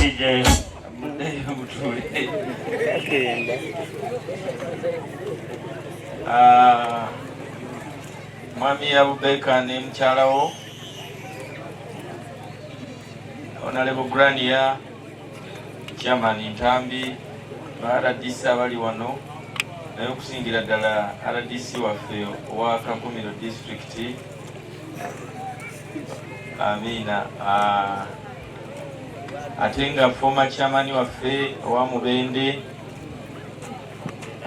DJ. Muddeyo mutuule. Mwami Abubeka ne mukyalawo, Honorable Grania, Chairman Ntambi, ba RDC abali wano, naye okusingira ddala RDC waffe owa Kakumiro District, Amina, ate nga former chairman waffe owa Mubende,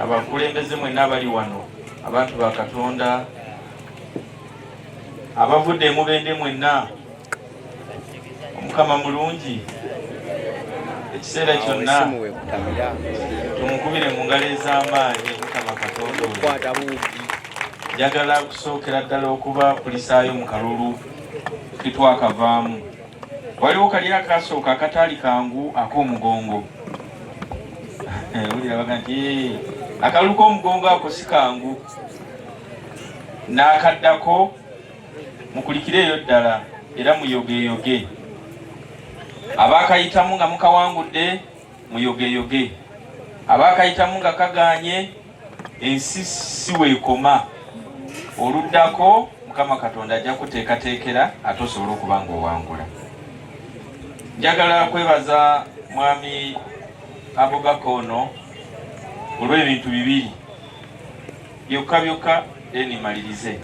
abakulembeze mwenna abali wano, abantu ba Katonda abavudde e Mubende mwenna, Omukama mulungi ekiseera kyonna, tumukubire mu ngalo ez'amaanyi Mukama Katonda oyo. Njagala kusookera ddala okuba kulisaayo mu kalulu ketwakavaamu. Waliwo kali akasooka akataali kangu ak'omugongo. Wulira baga nti akalulu k'omugongo ako si kangu, n'akaddako mukulikireeyo ddala era muyogeyoge. Abaakayitamu nga mukawangudde muyogeyoge, abaakayitamu nga kagaanye, ensi si weekoma. Oluddako Mukama Katonda ajja kuteekateekera ate osobole okuba ng'owangula. Njagala kwebaza Mwami Abubaka ono olw'ebintu bibiri byokka byokka, then malirize.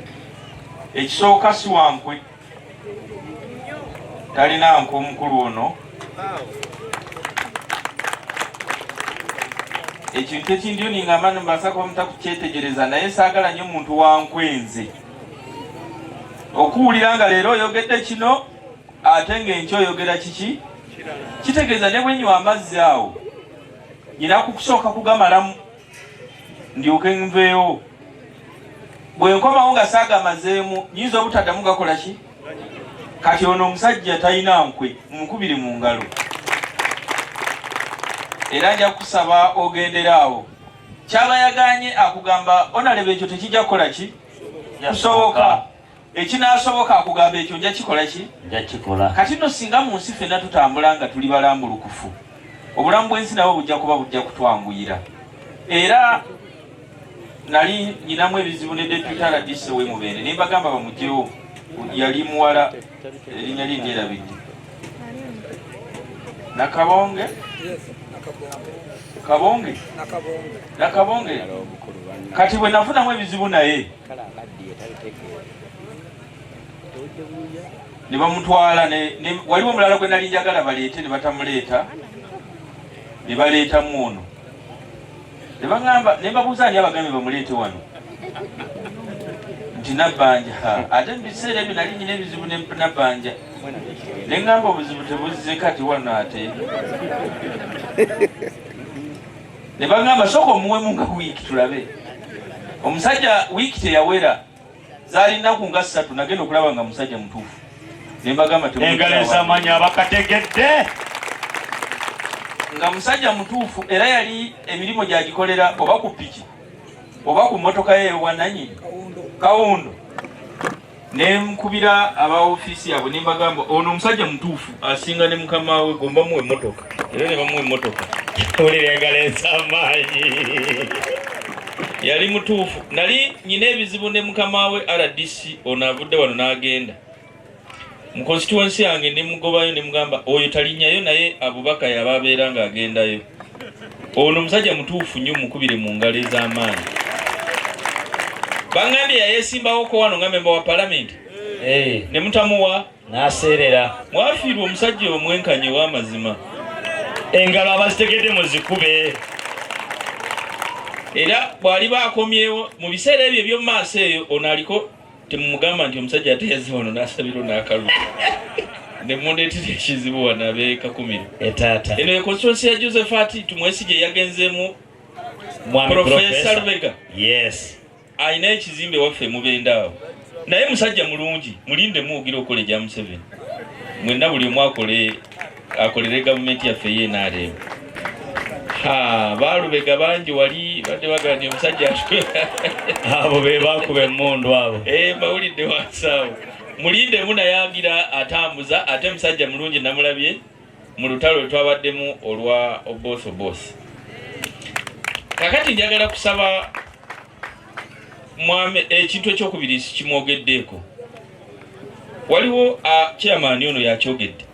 Ekisooka, si wankwe, talina nkwe omukulu ono. Ekintu ekindiyo ningamba nimbaasa kuba mutakukyetegereza, naye saagala nnyo muntu wankwenze okuwulira nga leero oyogedde kino ate ng'enkya oyogera kiki. Kitegeeza ne bwenywa amazzi awo nyina kukusooka kugamalamu ndyoke nveewo. Bwe nkomawo nga saagamazeemu, nyinza obutaddamu gakola ki. Kati ono omusajja talina nkwe, mukubire mu ngalo. Era nja kusaba ogendera awo kyaba yaganye akugamba onaleba ekyo tekijja kukola ki kusoboka, ekinaasoboka akugamba ekyo nja kikola ki. Nja kikola. Kati nno singa mu nsi ffenna tutambula nga tuli balambulukufu, obulamu bw'ensi nabwo bujja kuba bujja kutwanguyira. Era nali nyinamu ebizibu ne Deputy RDC w'e Mubende, ne mbagamba bamugyewo, yali muwala, erinnya lye ndyerabidde, Nakabonge, Kabonge, Nakabonge. Kati bwe nafunamu ebizibu naye ne bamutwala, waliwo omulala gwe nali njagala baleete ne batamuleeta, ne baleetamu ono, ne baŋŋamba, ne mbabuuza ani abagambye bamuleete wano, nti Nabbanja. Ate mu biseera ebyo nali nyina ebizibu ne Nabbanja, ne ŋŋamba obuzibu tebuzze kati wano ate. Ne baŋŋamba sooka omuwemu nga wiiki tulabe omusajja. Wiiki teyawera, zaali nnaku nga 3, nagenda okulaba nga musajja mutuufu, ne mbagamba Engalo ez'amaanyi abakategedde. Nga musajja mutuufu, era yali emirimu gyagikolera oba ku piki oba ku mmotoka ye ewannanyini Kawundo. Ne nkubira aba ofiisi yaabwe ne mbagamba ono omusajja mutuufu, asinga ne mukama we, gomba muwa emmotoka, era ne bamuwa emmotoka. Wulira engalo ez'amaanyi. Yali mutuufu. Nali nyina ebizibu ne mukama we RDC ono avudde wano n'agenda mu constituency yange, ne mugobayo, ne mugamba oyo talinnyayo, naye Abubaka yaba abeera ng'agendayo. Ono omusajja mutuufu nnyo, mukubire mu ngalo ez'amaanyi. Baŋŋambye yayeesimbawoko wano nga memba wa palamenti ne mutamuwa. N'aseerera. Mwafiirwa omusajja omwenkanye ow'amazima. Engalo abazitegedde muzikube. Era bw'aliba akomyewo mu biseera ebyo eby'omu maaso eyo, ono aliko temumugamba nti omusajja ate yazze wano n'asabira n'akalulu ne mundeetera ekizibu wano ab'e Kakumiro. Etaata. Eno ye constituency ya Josephat Tumwesigye yagenzeemu. Mwami Profesa Profesa. Lubega. Yes. Alina ekizimbe waffe Mubende awo, naye musajja mulungi. Mulinde muwugira okukola egya Museveni mwenna, buli omu akole akolere gavumenti yaffe ye NRM. Ha, balubega bangi wali badde bagamba omusajja Abo be bakuba emmundu abo. Eh, mbawulidde wansi awo. Mulindemu, naye agira atambuza, ate musajja mulungi, namulabye. mu lutalo lwe twabaddemu olwa Oboth Oboth. Kakati njagala kusaba mwami, ekintu ekyokubiri kimwogeddeeko, waliwo chairman ono yakyogedde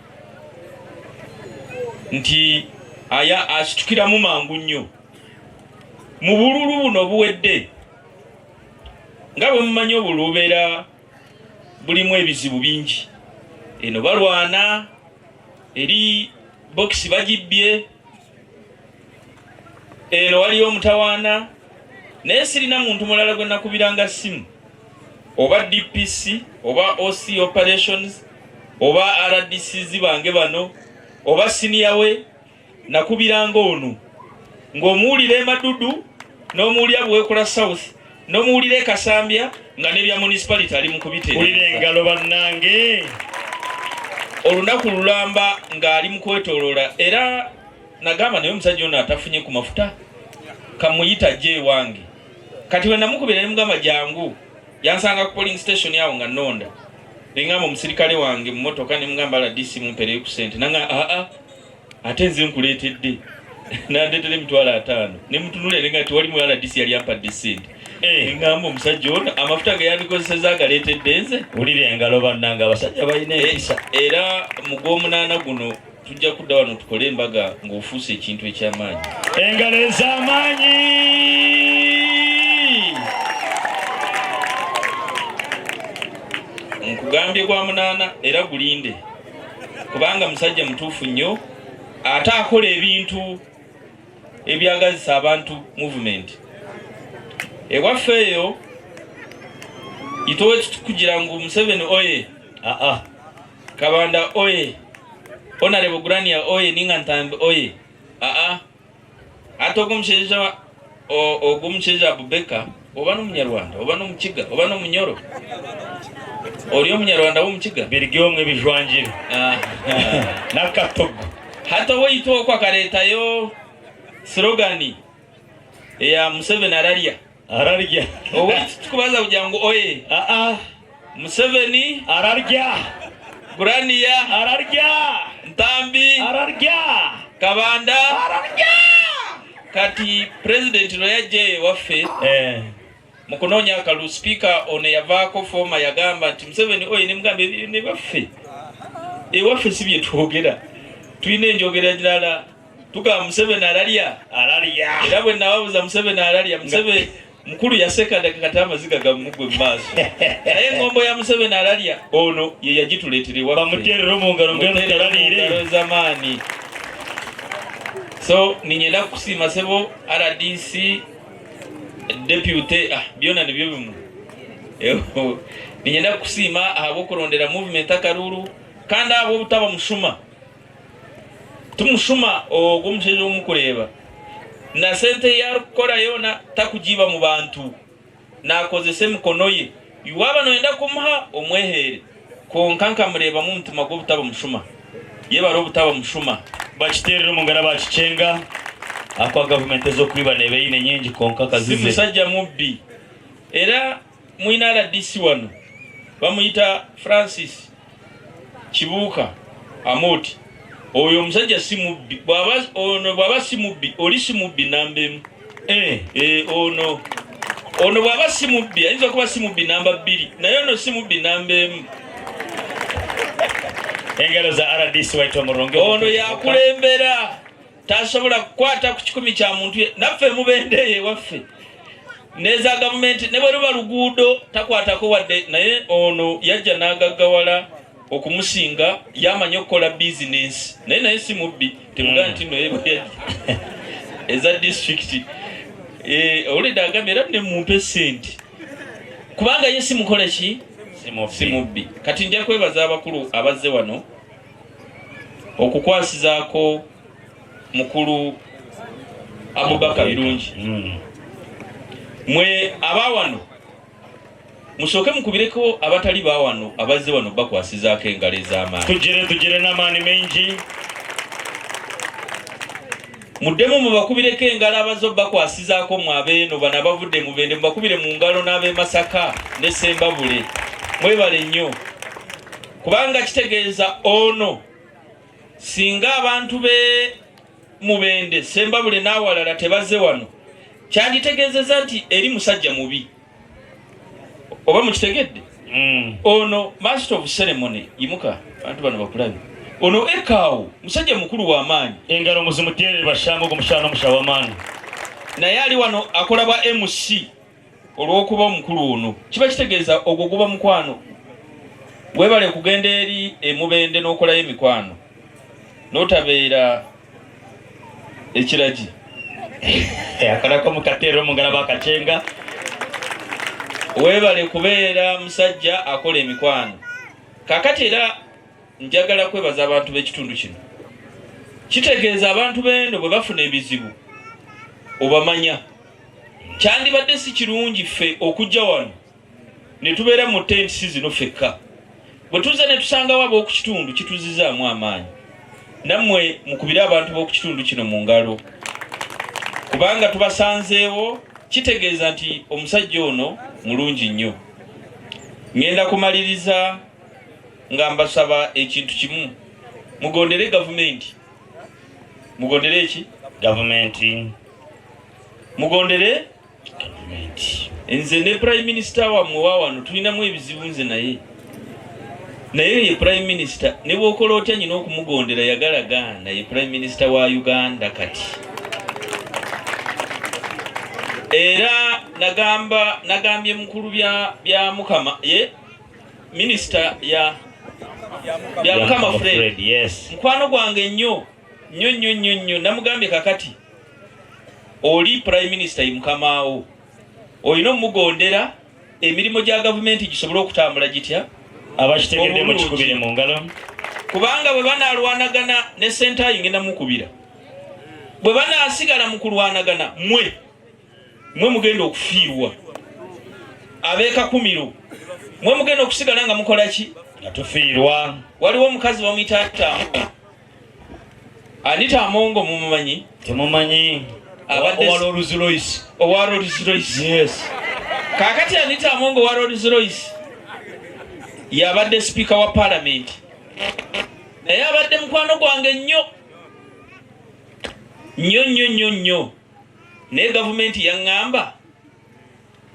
nti aya asitukiramu mangu nnyo mu bululu buno obuwedde. Nga bwe mumanyi, obululu bubeera bulimu ebizibu bingi. Eno balwana eri bokisi bagibbye, eno waliyo omutawaana, naye sirina muntu mulala gwe nakubiranga simu oba DPC oba OC operations oba RDCs bange bano oba senior we. Nakubiranga ono ng'omuwulira emadudu, n'omuwulira Buweekula South, n'omuwulira e Kasambya, nga n'ebya municipality ali mu kubitereeza. Wulira engalo bannange. Olunaku lulamba ng'ali mu kwetooloola, era nagamba, naye omusajja ono atafunye ku mafuta, kamuyita ajje ewange. Kati bwe namukubira ne mugamba jangu, yansanga ku polling station awo nga nonda, neŋŋamba omusirikale wange mu motoka, ne mugamba RDC mumpereyo ku sente, nanga aa ate nze nkuleetedde, nandeetera 50,000. Ne mutunula nenga tewali mu RDC yali ampadde sente. Neŋŋamba omusajja ono amafuta ge yandikozeseza agaleetedde nze. Wulira engalo bannange, abasajja balina empisa. Era mu gw'omunaana guno tujja kudda wano tukole embaga ng'ofuuse ekintu eky'amaanyi. Engalo ez'amaanyi. Nkugambye gwa munaana, era gulinde, kubanga musajja mutuufu nnyo, ate akola ebintu ebyagazisa abantu. Movement ewaffe eyo itowe kugira ngu Museveni oye, aa Kabanda oye, Honorable Grania oye, ninga Ntambi oye, aa ate ogwo omushaija, ogwo omushaija Abubeka, oba n'omunyarwanda oba n'omukiga oba n'omunyoro, ori omunyarwanda w'omukiga. Biri omwe bijwangire. Ah. N'akatogo. Hati owaitu okwo akareetayo slogan eya Museveni ararya. Ararya. Owaitu tukubaza kugira ngu oye. Aa Museveni ararya. Grania ararya. Ntambi ararya. Kabanda ararya. Kati pulezidenti lwe yajja ewaffe mu kunoonya akalulu, sipiika ono yavaako former yagamba nti Museveni oye, nemugamba ebyo ne baffe ewaffe si bye twogera, tulina enjogera girala, tugamba Museveni alalya. Ararya. Era bwe nababuza Museveni alalya, Museveni mukulu yaseka dakika kati amaziga gamugwe mu maaso, naye engombo ya Museveni alalya ono ye yagituleetera ewaffe. Bamuterere omu ngalo ngeno. Muterere mu taraliire. ngalo z'amaanyi. So ninyenda kukusiima sebo RDC deputy, byona nibyo bimu. Ninyenda kukusiima ahabw'okurondera movement akaruru, kandi ahabw'obutaba mushuma. Tumushuma ogwo omushaija omukureeba na sente yarikukora yoona takugiiba mu bantu, nakozesa emikono ye. Waaba noyenda kumuha omwehere, konka nkamureebamu omutima gw'obutaba mushuma. Yebare obutaba mushuma. Bakiterere omu ngaro abakikyenga, ahakuba gavumenti ez'okwiba neeba eine nyingi, konka Si kazize. Musajja mubbi. Era mwina RDC wano bamuyita Francis Kibuuka Amoti, oyo omusajja si mubbi. Bw'aba ono bw'aba si mubbi, oli si mubbi namba 1. Ono bw'aba si mubbi, ayinza okuba si mubbi namba 2, naye ono si mubbi namba 1. Engalo za RDC waitwa murungi. Ono yakulembera, tasobola kukwata ku 1,000 kya muntu naffe mubendeeyo ewaffe neza gavumenti ne bwe luba luguudo takwatako wadde, naye ono yajja n'agaggawala okumusinga, yamanyi okukola bizinensi, naye si mubbi. Temugaa nti no ye bwe yajja eza disitulikiti, olidde agambye era ne mumpe sente, kubanga ye si mukola ki, si mubbi. Kati nja kwebaza abakulu abazze wano okukwasizaako mukulu Abubakar Birungi. Mwe abawano musooke mukubireko abatali bawano abazze wano bakwasizaako engalo ez'amaanyi. Tugire tugire n'amaani mingi. Muddemu mubakubireko engalo abazze bakwasizaako. Mwe abeeno bano abavudde Mubende, mubakubire mu ngalo, n'ab'e Masaka ne Sembabule, mwebale nnyo, kubanga kitegeeza ono Singa abantu be Mubende, Sembabule n'awalala tebazze wano, kyanditegeezezza nti eri musajja mubi. Oba mukitegedde? Ono master of ceremony, yimuka abantu bano bakulabe. Ono Ekaawo musajja mukulu wa maanyi. Engalo muzimuteerere bashango ogwo mushana omusha w'amaani. Naye ali wano akola bwa MC olw'okuba omukulu ono. Kiba kitegeeza ogwo guba mukwano. Weebale kugenda eri emubende n'okolayo emikwano. N'otabeera ekiragi. Akalako mukateera omugala bakacenga. Weebale kubeera musajja akola emikwano. Kaakati era njagala kwebaza abantu b'ekitundu kino. Kitegeeza abantu b'eno bwe bafuna ebizibu obamanya. Kyandibadde si kirungi ffe okujja wano ne tubeera mu tenti zino ffekka. Bwe tuzza ne tusangawo ab'oku kitundu kituzizaamu amaanyi. Nammwe mukubire abantu b'oku kitundu kino mu ngalo. Kubanga tubasanzeewo kitegeeza nti omusajja ono mulungi nnyo. Ngenda kumaliriza nga mbasaba ekintu kimu. Mugondere gavumenti. Mugondere ki? Gavumenti. Mugondere gavumenti. Nze ne Prime Minister wammwe wa wano tulinamu ebizibu nze naye. Naye ye Prime Minister ne bw'okola otya nyina okumugondera yagala gaana ye Prime Minister wa Uganda kati. Era nagambye mukulu bya Mukama ye Minister ya bya Mukama Fred. Yes. Mukwano gwange nnyo nnyo nnyo nnyo nnyo namugambye kakati oli Prime Minister ye mukamaawo olina omugondera emirimu gya gavumenti gisobole okutambula gitya. Abakitegedde mukikubire mu ngalo. Kubanga bwe banaalwanagana ne Ssentayi ngenda mukubira. Bwe banaasigala mu kulwanagana mwe mugenda okufiirwa. Ab'ekakumiro mwe mugenda okusigala nga mukola ki? Nga tufiirwa. Waliwo omukazi bamuyita Anita Amongo. Anita Amongo mumumanyi? Temumanyi. Abadde Owa Rolls Royce. Owa Rolls Royce. Yes. Kaakati Anita Amongo owa Rolls Royce yabadde sipiika wa parliament. Naye abadde mukwano gwange nnyo. Nnyo nnyo nnyo nnyo. Naye gavumenti yaŋŋamba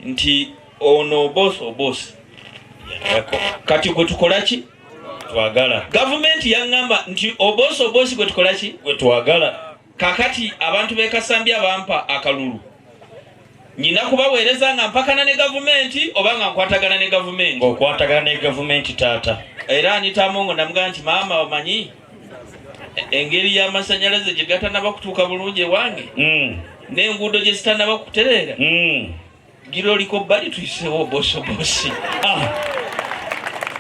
nti ono boss o boss. Kati gwe tukola ki? Twagala. Gavumenti yaŋŋamba nti oboss o boss gwe tukola ki? Gwe twagala. Kaakati abantu b'e Kasambya bampa akalulu. Nnyina kubaweereza nga mpakana ne gavumenti oba nga nkwatagana ne gavumenti. Ng'okwatagana ne gavumenti taata. Era Anita Amongo namugamba nti maama omanyi engeri y'amasannyalaze gye gatanaba kutuuka bulungi ewange n'enguudo gye zitanaba kutereera. Gira oliko bbali tuyiseewo bosobosi.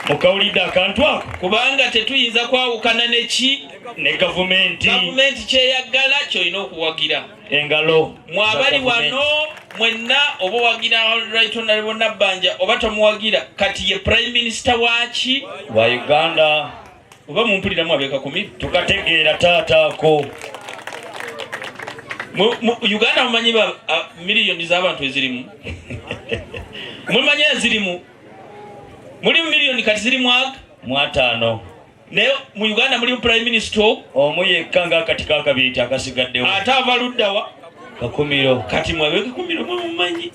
Mukawulidde akantu ako? Kubanga tetuyinza kwawukana ne ki? Ne gavumenti. Gavumenti kyeyagala ky'olina okuwagira. Engalo. Mwe abali wano mwenna oba owagira Right Honorable Nabbanja oba tomuwagira, kati ye Prime Minister waaki? Wa Uganda. Oba mumpuliramu ab'ekakumiro? Tukategeera taata ako. Mu Uganda mumanyi miliyoni z'abantu ezirimu? Mumanyi ezirimu? Mulimu miliyoni kati ziri mwaga? Mwataano. Naye mu Uganda mulimu Prime Minister omu yekka ng'akati kakabiri akasigaddewo. Ate ava ludda wa? Kakumiro. Kati mwe ab'ekakumiro mwe mumanyi.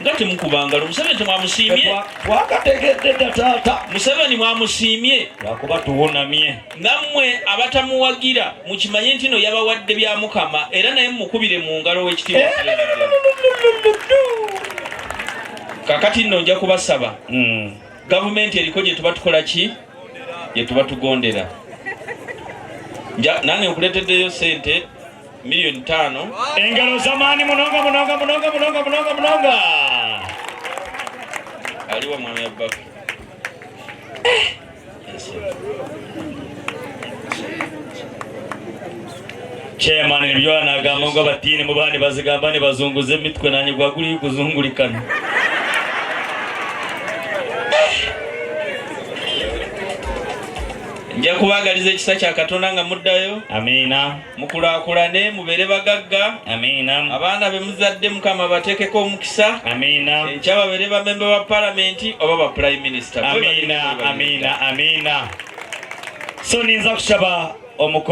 Nga temukubangalo. Museveni temwamusiimye? Twakategedde dda taata. Museveni mwamusiimye? Lwakuba tuwunamye. Nammwe abatamuwagira mukimanye nti no yabawadde bya Mukama era naye mukubire mu ngalo w'ekitiibwa. Kakati nno nja kubasaba. Gavumenti eriko gye tuba tukola ki? Gye tuba tugondera. Nange nkuleeteddeyo ssente miliyoni 5. Engalo z'amaanyi munonga munonga munonga munonga munonga munonga. Aliwa mwami Abubakar. Chairman ebyo anagamba ngo batine mu bandi bazigamba ne bazunguze emitwe nanye gwaguli kuzungulikana. Nja kubaagaliza ekisa kya Katonda nga muddayo. Amiina. Mukulaakulane, mubeere bagagga. Amiina. Abaana be muzadde Mukama bateekeko omukisa. Amiina. Enkya babeere bamemba ba palamenti oba ba prime minister. Amiina, amiina, amiina. So ninza kushaba omukuru.